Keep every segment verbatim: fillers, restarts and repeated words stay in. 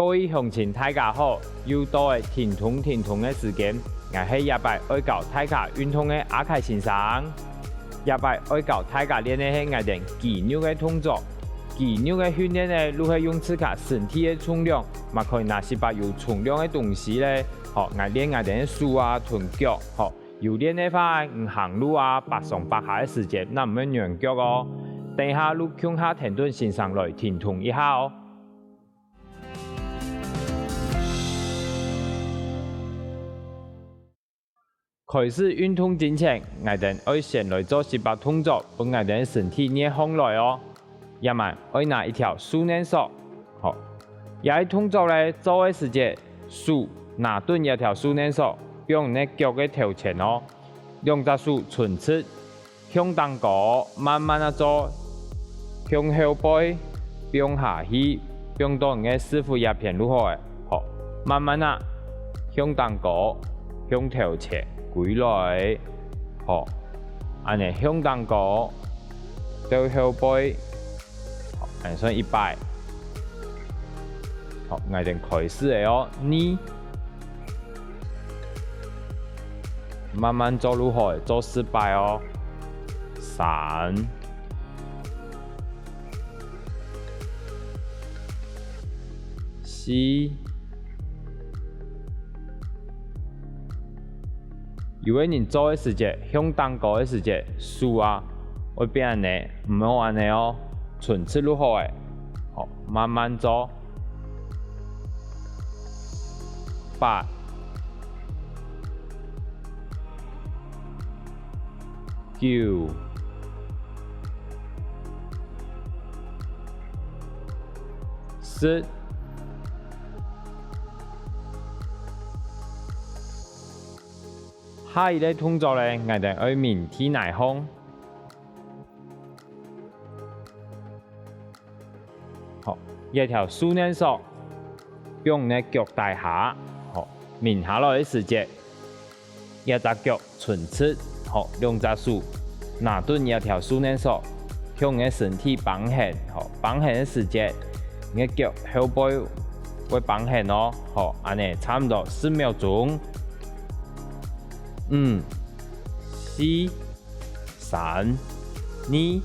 各位鄉親大家好，又到了停動停動个時間，𠊎係這擺愛教大家運動个阿凱先生。這擺愛教大家練个係𠊎兜肌肉个動作。肌肉个訓練呢，就係用自家身體个重量，嘛可以拿息把有重量个東西咧，吼，來練𠊎兜个手啊同腳，吼。有練个話，你行路啊，爬上爬下个時節，正毋會軟腳哦。等一下就共下跈等先生來停動一下哦。 開始運動進前，𠊎兜愛先來做息把動作，分𠊎兜身體熱䟘來哦。這滿愛拿一條樹乳索，好，這動作咧做个時節，手拿等這條樹乳索，放你个腳个頭前哦，兩隻手伸直， 向頂高，慢慢仔做，向後背放下去，放到你个屎朏這片就好了。好，慢慢仔向頂高，向頭前歸來。好，恁仔向頂高，到後背。好，恁仔算一擺。好，𠊎兜開始了哦，二。 慢慢做就好，做四擺哦。三、四。有个人做个時節，向頂高个時節，手啊，會變恁仔，毋好恁仔哦，伸直就好了。好，慢慢做。 八、九、十。下一个動作咧，𠊎兜愛眠地泥項。 好，這條樹乳索放你个腳底下，好，眠下來个時節，這隻腳伸直，好，兩隻手拿等這條樹乳索，向你个身體挷絚，好，挷絚个時節，你个腳後背會挷絚哦，好，恁仔差毋多十秒鐘。五、四、 三、二、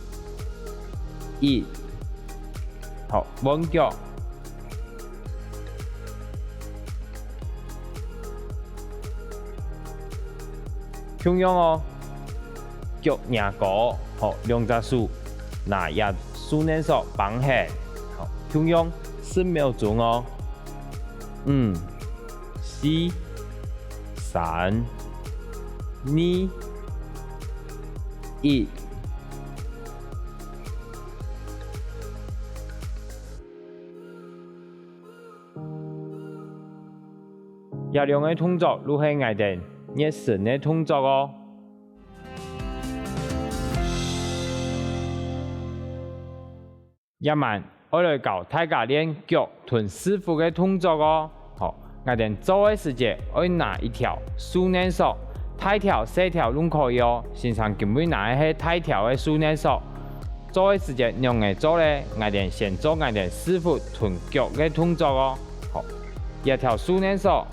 一。好，換腳。共樣哦，腳擎高，好，兩隻手拿這樹乳索挷絚，好，共樣十秒鐘哦。五、 四、三、二、一。這兩个動作就係𠊎兜熱身个動作哦。 這滿愛來教大家練腳同屎朏个動作哦。好，𠊎兜做个時節愛拿一條樹乳索，大條細條攏可以哦。先生今晡日拿个係大條个樹乳索。做个時節仰仔做咧？𠊎兜先做𠊎兜屎朏同腳个動作哦。好，這條樹乳索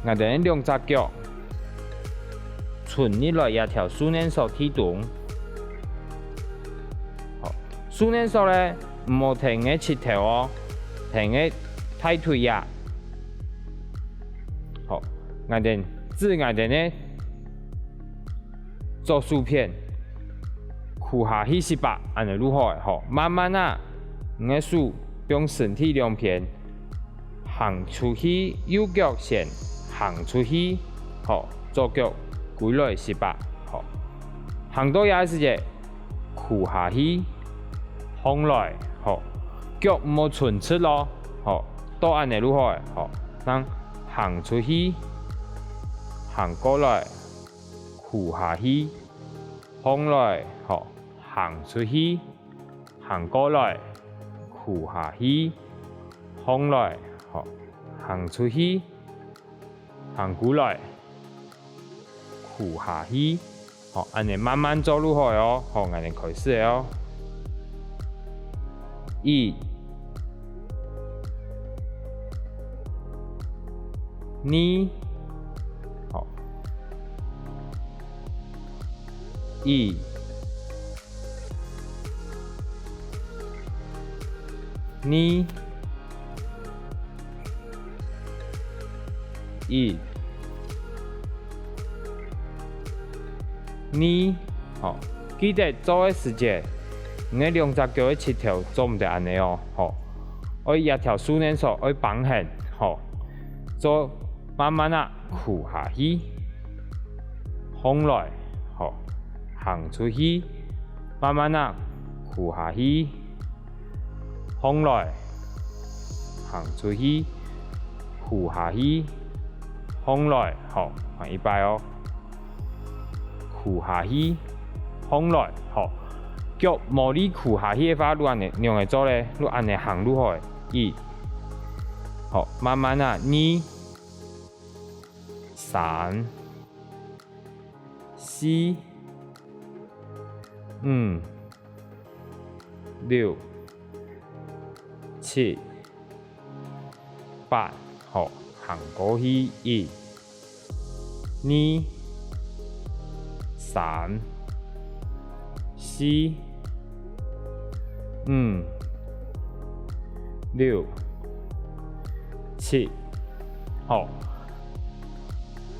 ，𠊎兜兩隻腳 伸入來這條樹乳索底肚。好，樹乳索咧，毋好跈你个膝頭哦，跈你个大腿啊。好，𠊎兜，指𠊎兜个左手片，跍下去息把，恁仔就好了。好，慢慢仔，你个手放身體兩片， 行出去，右腳先行出去，好，左腳歸來息把，好。行到這个時節，跍下去，䟘來，好，腳毋好伸直咯，好，到恁仔就好了，好，正行出去，行過來，跍下去，䟘來，好，行出去， 行過來，跍下去，䟘來，好，行出去，行過來，跍下去，好，恁仔慢慢做就好哦。好，𠊎兜開始了哦。一、二，好，一，二，一，二，好，記得做个時節，你个兩隻腳个膝頭做毋得恁呢哦，好，愛這條樹乳索愛繃絚，好，做 慢慢仔跍下去，䟘來，好，行出去，慢慢仔跍下去，䟘來，行出去，跍下去，䟘來，好，還一擺哦。跍下去，䟘來，好。腳無力跍下去个話，你恁呢仰仔做咧？你恁呢行就好咧。一，好，慢慢仔，二， 三、四、五、六、七、八，好，行過去，一、二、三、 四、五、六、七，好。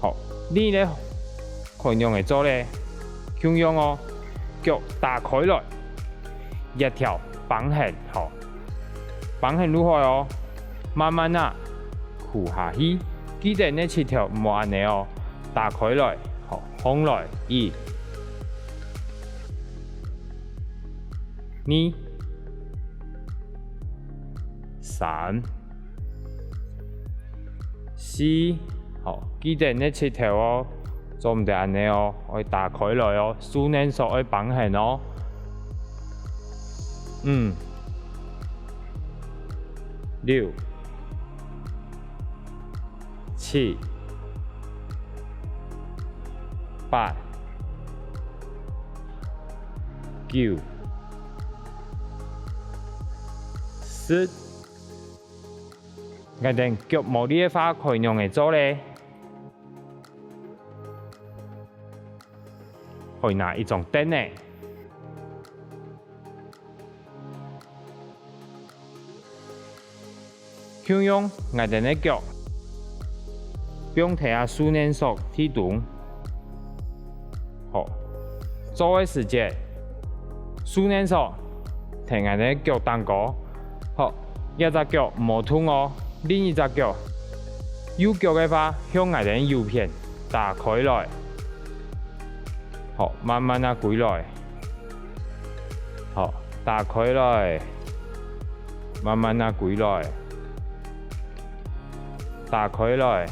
好，你咧，可以仰仔做咧？共樣哦，腳打開來，這條繃絚，好，繃絚就好哦。慢慢仔，跍下去，記得你个膝頭毋好恁呢哦，打開來，好，䟘來，一、 二、三、四，好，記得你个膝頭哦，做毋得恁呢哦，愛打開來哦，樹乳索愛繃絚哦。五、六、 七、八、九、十。𠊎兜腳無力个話，可以仰仔做咧？可以拿一張凳仔。 共樣，𠊎兜个腳放在這樹乳索底肚。好，做个時節，樹乳索在𠊎兜个腳頂高。好，這隻腳毋好動哦，另一隻腳，右腳个話向𠊎兜个右片打開來。好，慢慢仔歸來。 好，打開來，慢慢仔歸來，打開來，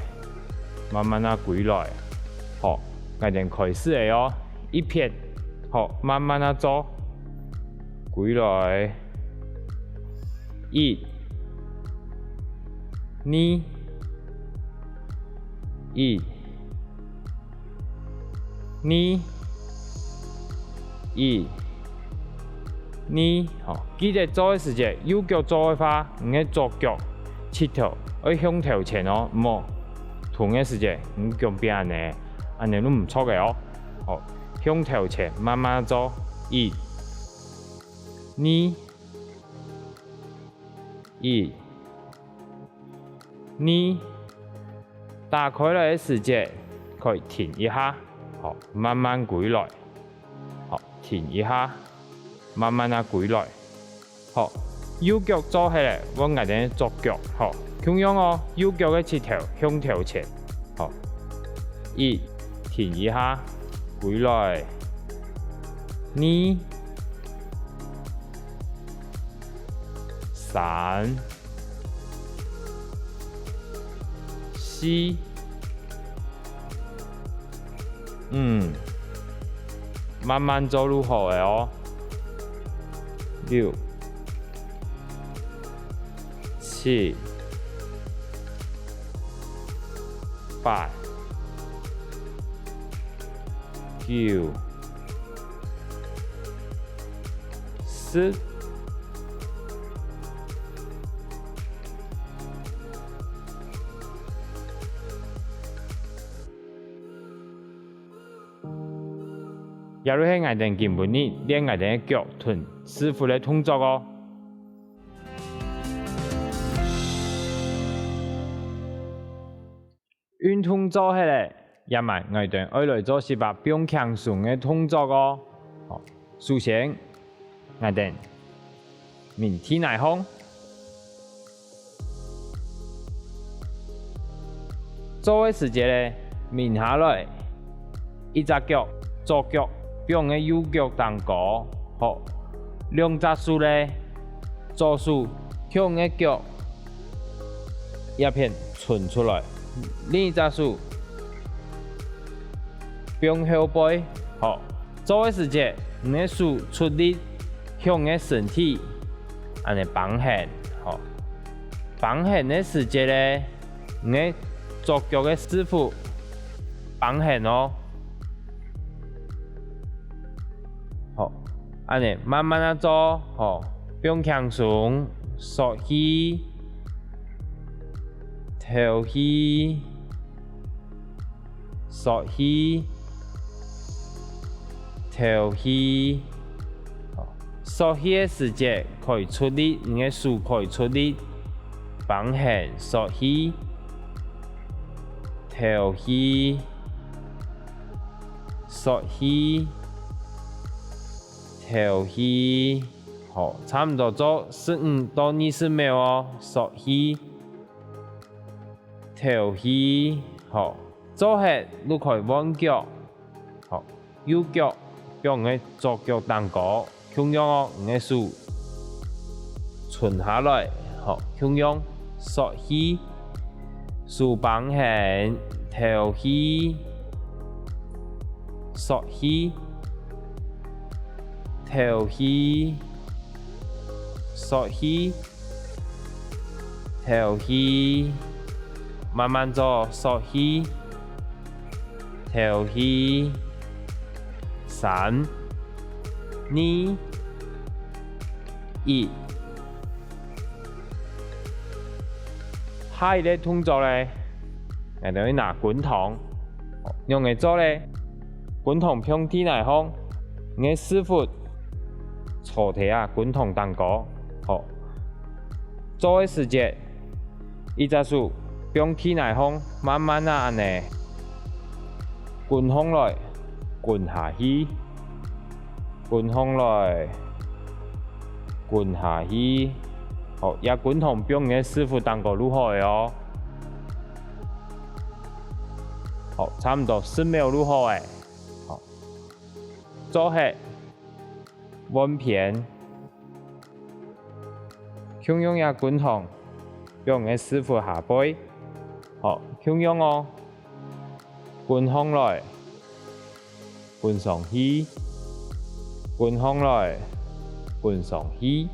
慢慢仔歸來。好，𠊎兜開始了哦，一片，好，慢慢仔做，歸來，一、二、一、 二、一、二，好，記得做个時節，右腳做个話，你个左腳膝頭愛向頭前哦，毋好動个時節，你腳變恁呢，恁呢就毋著个哦。好，向頭前慢慢做，一、二、一、 二，打開來个時節，可以停一下，好，慢慢歸來，好，停一下，慢慢仔歸來，好，右腳做忒了，換𠊎兜左腳，好，共樣哦，右腳个膝頭向頭前，好，一，停一下，歸來，二，三， 四，五，慢慢做就好了哦。六，七，八，九， 十，這就係𠊎兜今晡日練𠊎兜个腳同屎朏个動作哦。運動做忒了，這下𠊎兜愛來做息把放輕鬆个動作哦。好，首先，𠊎兜 眠地泥項。做个時節呢，眠下來，一隻腳，左腳放个右腳頂高，好，兩隻手呢，左手向个腳這片伸出來，另一隻手放後背，好， 做个時節，你个手出力向个身體，恁仔挷絚，好。挷絚个時節呢，你个左腳个屎朏挷絚哦。好，恁仔慢慢仔做，好，放輕鬆，吸氣，敨氣， 吸氣，敨氣。吸氣个時節，可以出力，你个手可以出力，挷絚，吸氣，敨氣，吸氣，敨氣。好，差毋多做十五到二十秒哦，吸氣， 敨氣，好，做忒就可以換腳，好，右腳放你个左腳頂高，共樣哦，你个手伸下來，好，共樣，吸氣，手挷絚，敨氣，吸氣，敨氣，吸氣， 敨氣，慢慢做，吸氣，敨氣，三、二、一。下一個動作呢，𠊎兜愛拿滾筒，仰仔做呢？滾筒放地泥項，你个屎朏坐在啊滾筒頂高，好。 做个時節，一隻手放地泥項，慢慢仔恁仔滾項來，滾下去，滾項來，滾下去。好，這滾筒放你个屎朏頂高就好了哦。好，差毋多十秒就好了。好，做忒，換片。 共樣這滾筒，放你个屎朏下背。好，共樣哦。滾項來，滾上去，滾項來，滾上去。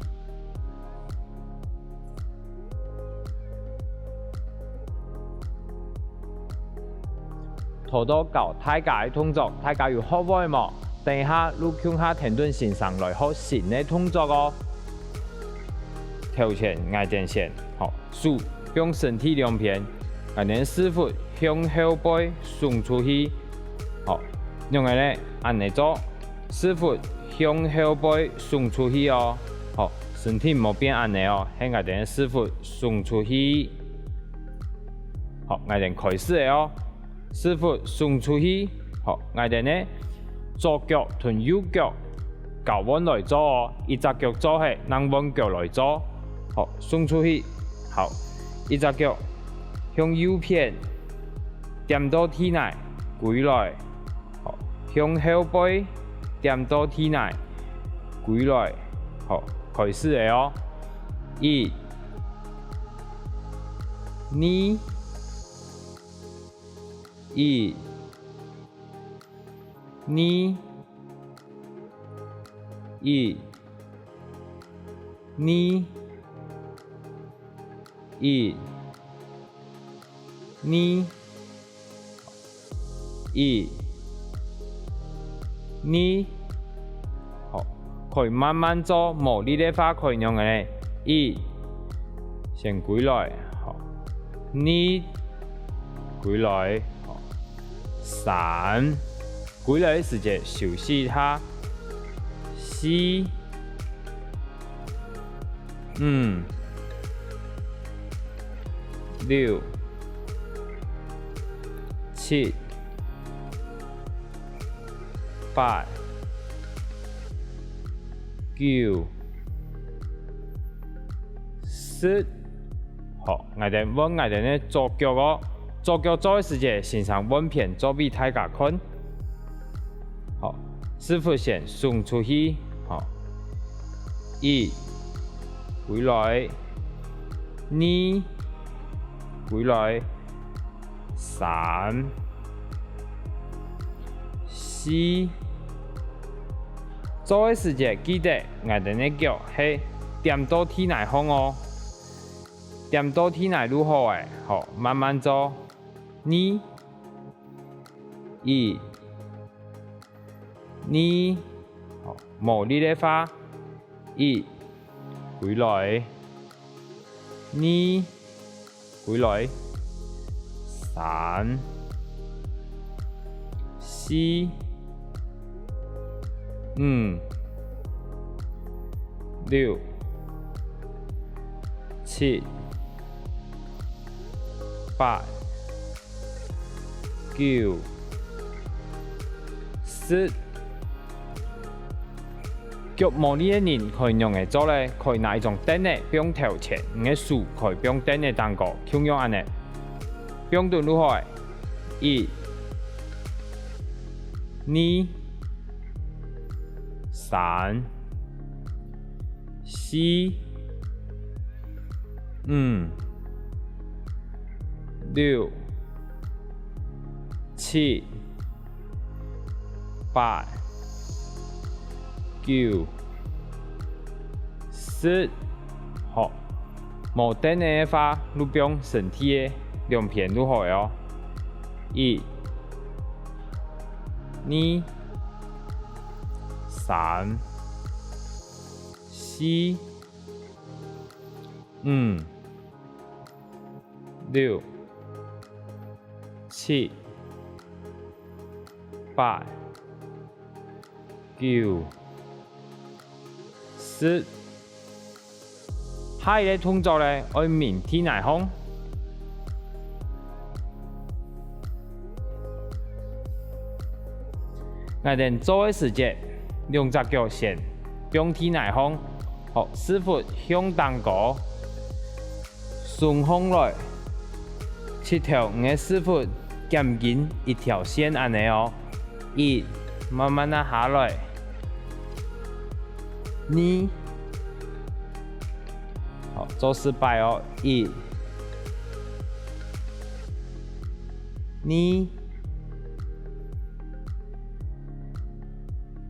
頭到教大家个動作，大家有學會無？等下就共下跈等先生來學新个動作哦。頭前𠊎兜先，好，手放身體兩片，𠊎兜屎朏向後背送出去。好，仰仔呢？恁仔做，屎朏向後背送出去哦。好，身體毋好變恁仔哦，係𠊎兜屎朏送出去。 好，𠊎兜開始了哦。屎朏送出去，好，𠊎兜呢，左腳同右腳交換來做哦，一隻腳做忒，正換腳來做。好，送出去，好，一隻腳向右片，點到地泥，歸來。 好，向後背點到地泥，歸來。好，開始了哦。一、二、一、二、一、二、二、一、二。好，可以慢慢做，無力个話可以仰仔呢？一，先歸來，好。二，歸來，好。三，歸來个時節休息一下。四、五、六、七、八、九、十。好，𠊎兜換𠊎兜个左腳哦。左腳做个時節，先生換片做分大家看。好，屎朏先送出去。好，一，歸來；二，歸來；三、四。做个時節記得，𠊎兜个腳係踮到地泥項哦。踮到地泥就好了，好，慢慢做。二、一、二，好，無力个話，一，歸來；二，歸來；三、四、五、六、七、八、九、十。腳無力个人可以仰仔做呢？可以拿一張凳仔放頭前，你个手可以放凳仔頂高，共樣恁仔。放等就好了。一、二、三、四、五、六、七、八、九、十。好，無凳仔个話，就放身體个兩片就好了哦。一、二、三、四、五、六、七、八、九、十。下一个動作呢，愛眠地泥項。𠊎兜做个時節，兩隻腳先放地泥項，好，屎朏向頂高， 脣項來，直透你个屎朏，檢緊一條線恁仔哦。一，慢慢仔下來。二，好，做四擺哦。一，二，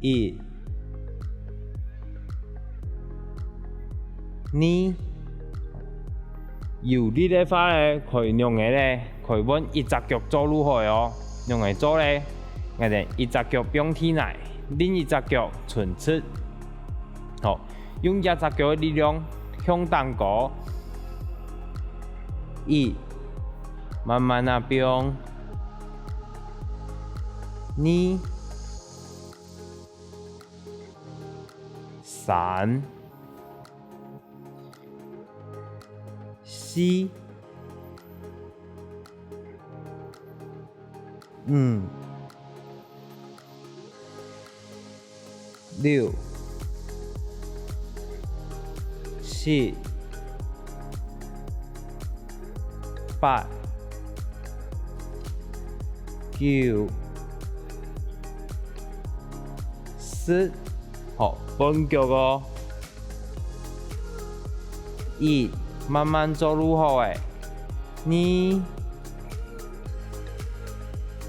一， 二。有力个話呢，可以仰仔呢，可以換一隻腳做就好哦。仰仔做呢，𠊎兜一隻腳放地泥，另一隻腳伸直。好，用這隻腳个力量向頂高。一，慢慢仔放。二， 三、四、五、六、七、八、九、十。好，換腳哦。一，慢慢做就好了。二、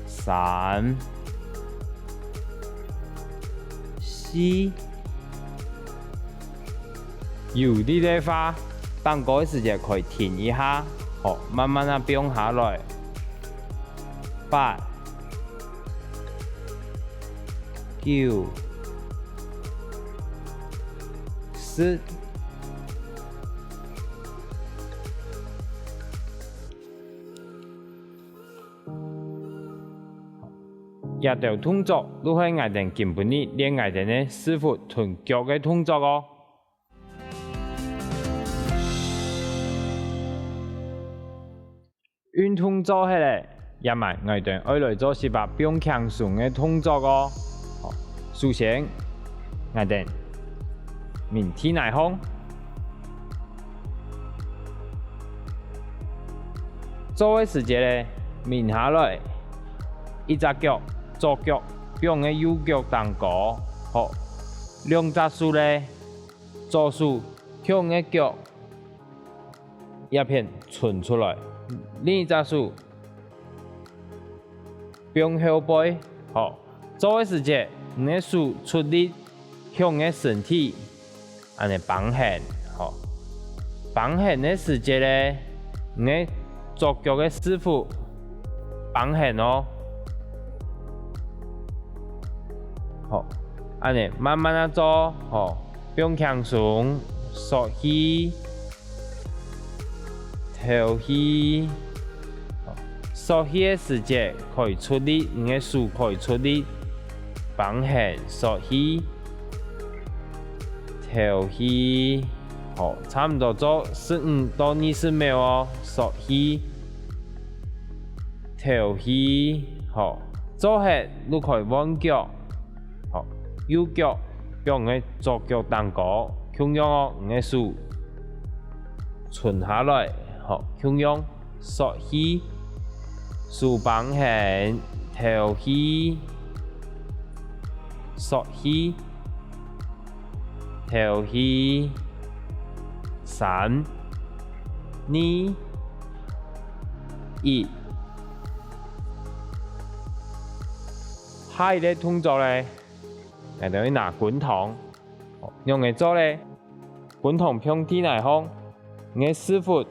三、四。有力个話，頂高个時節可以停一下，好，慢慢仔放下來。八、九、十。這兜動作就係𠊎兜今晡日練𠊎兜个屎朏同腳个動作哦。運動做忒了，這滿𠊎兜愛來做息把放輕鬆个動作哦。好，首先，𠊎兜眠地泥項。 做个時節呢，眠下來，一隻腳，左腳放个右腳頂高，好，兩隻手呢，左手向个腳這片伸出來，另一隻手 放後背，好，做个時節，你个手出力向你个身體，恁呢挷絚，好。挷絚个時節呢，你个左腳个屎朏挷絚哦。好，恁呢慢慢仔做，好，放輕鬆，吸氣， 敨氣。吸氣个時節可以出力，你个手可以出力，挷絚吸氣，敨氣。好，差毋多做十五到二十秒哦。吸氣，敨氣。好，做忒就可以換腳。 好，右腳放你个左腳頂高，共樣哦，你个手伸下來，好，共樣吸氣，手挷絚，敨氣，吸氣，敨氣，三、二、一。 下一個動作呢，𠊎兜愛拿滾筒，仰仔做呢？滾筒放地泥項，你个屎朏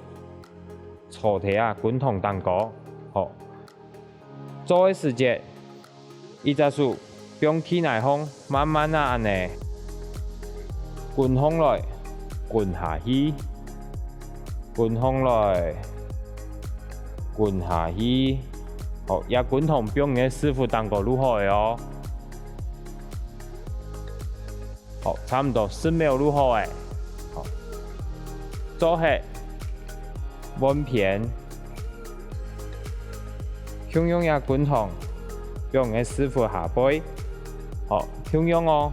坐在啊滾筒頂高，好。做个時節，一隻手放地泥項，慢慢仔恁呢，滾項來，滾下去。 滾項來，滾下去。好，這滾筒放你个屎朏頂高就好了哦。好，差毋多十秒就好了。好，做忒，換片。 共樣這滾筒放你个屎朏下背。好，共樣哦。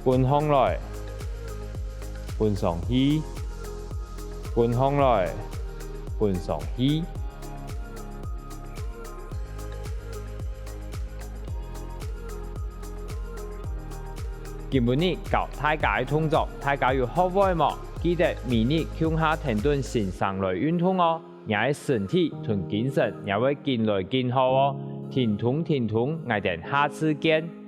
滾項來，滾上去，滾項來，滾上去。 今晡日教大家个動作，大家有學會無？記得每日共下跈等先生來運動哦，若个身體同精神也會緊來緊好哦。停動停動，𠊎兜下次見。